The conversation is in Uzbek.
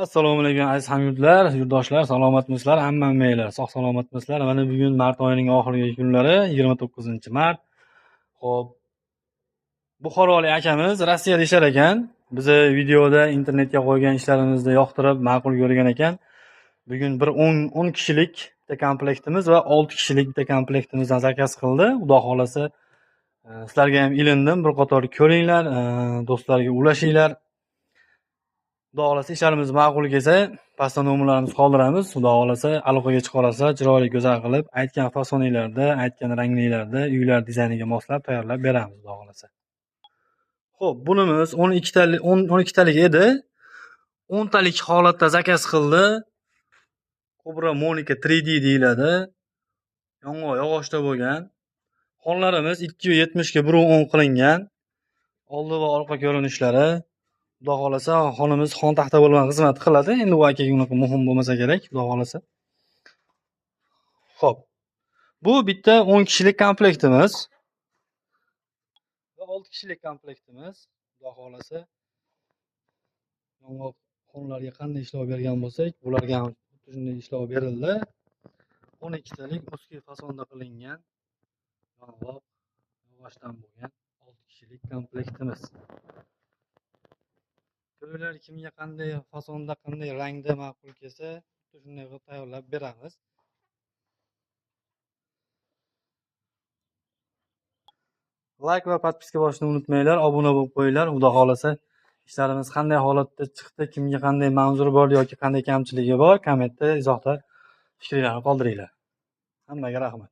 Assalomu alaykum aziz hamyurtlar, yurtdoshlar, salomatmisizlar? Hammanglar sog' salomatmisizlar? Mana bugun mart oyining oxirgi kunlari, 29-mart. Xo'p, Buxorolik akamiz Rossiyada ishlar ekan. Bizni videoda internetga qo'ygan ishlarimizni yoqtirib, ma'qul ko'rgan ekan. Bugun bir 10 kishilik bitta komplektimiz va 6 kishilik bitta komplektimizdan zakaz qildi. Xudo xolasa, sizlarga ham ilindim, bir qator ko'ringlar, do'stlarga ulashinglar. Xudo xohlasa ishlarimiz ma'qul kelsa, pastda nomerlarimizni qoldiramiz. Xudo xohlasa aloqaga chiqa olasizlar, chiroyli go'zal qilib, aytgan fasoninglarda, aytgan ranglarda uylar dizayniga moslab tayyorlab beramiz, Xudo xohlasa. Xo'p, bunimiz 12 talik, 12 talik edi. 10 talik holatda zakaz qildi. Cobra Monica 3D deyiladi. Yong'oq yog'ochda bo'lgan. Xonlarimiz 270 ga 1.10 qilingan. Oldi va orqa ko'rinishlari. Xudo xohlasa xonimiz xon taxta bo'lgan xizmat qiladi. Endi u akaga unaqa muhim bo'lmasa kerak, Xudo xohlasa. Xo'p. Bu bitta 10 kishilik komplektimiz va 6 kishilik komplektimiz. Xudo xohlasa yong'oq xonlarga qanday ishlov bergan bo'lsak, bularga ham xuddi shunday ishlov berildi. 12 talik узкий fasonda qilingan yong'oq yog'ochdan bo'lgan 6 kishilik komplektimiz. Ko'ringlar, kimga qanday fasonda, qanday rangda ma'qul kelsa, xuddi shunday qilib tayyorlab beramiz. Like va podpiska bosishni unutmanglar, obuna bo'lib qo'yinglar. Xudo xohlasa ishlarimiz qanday holatda chiqdi, kimga qanday manzur bor yoki qanday kamchiligi bor, kommentda, izohda fikringlarni qoldiringlar. Hammaga rahmat.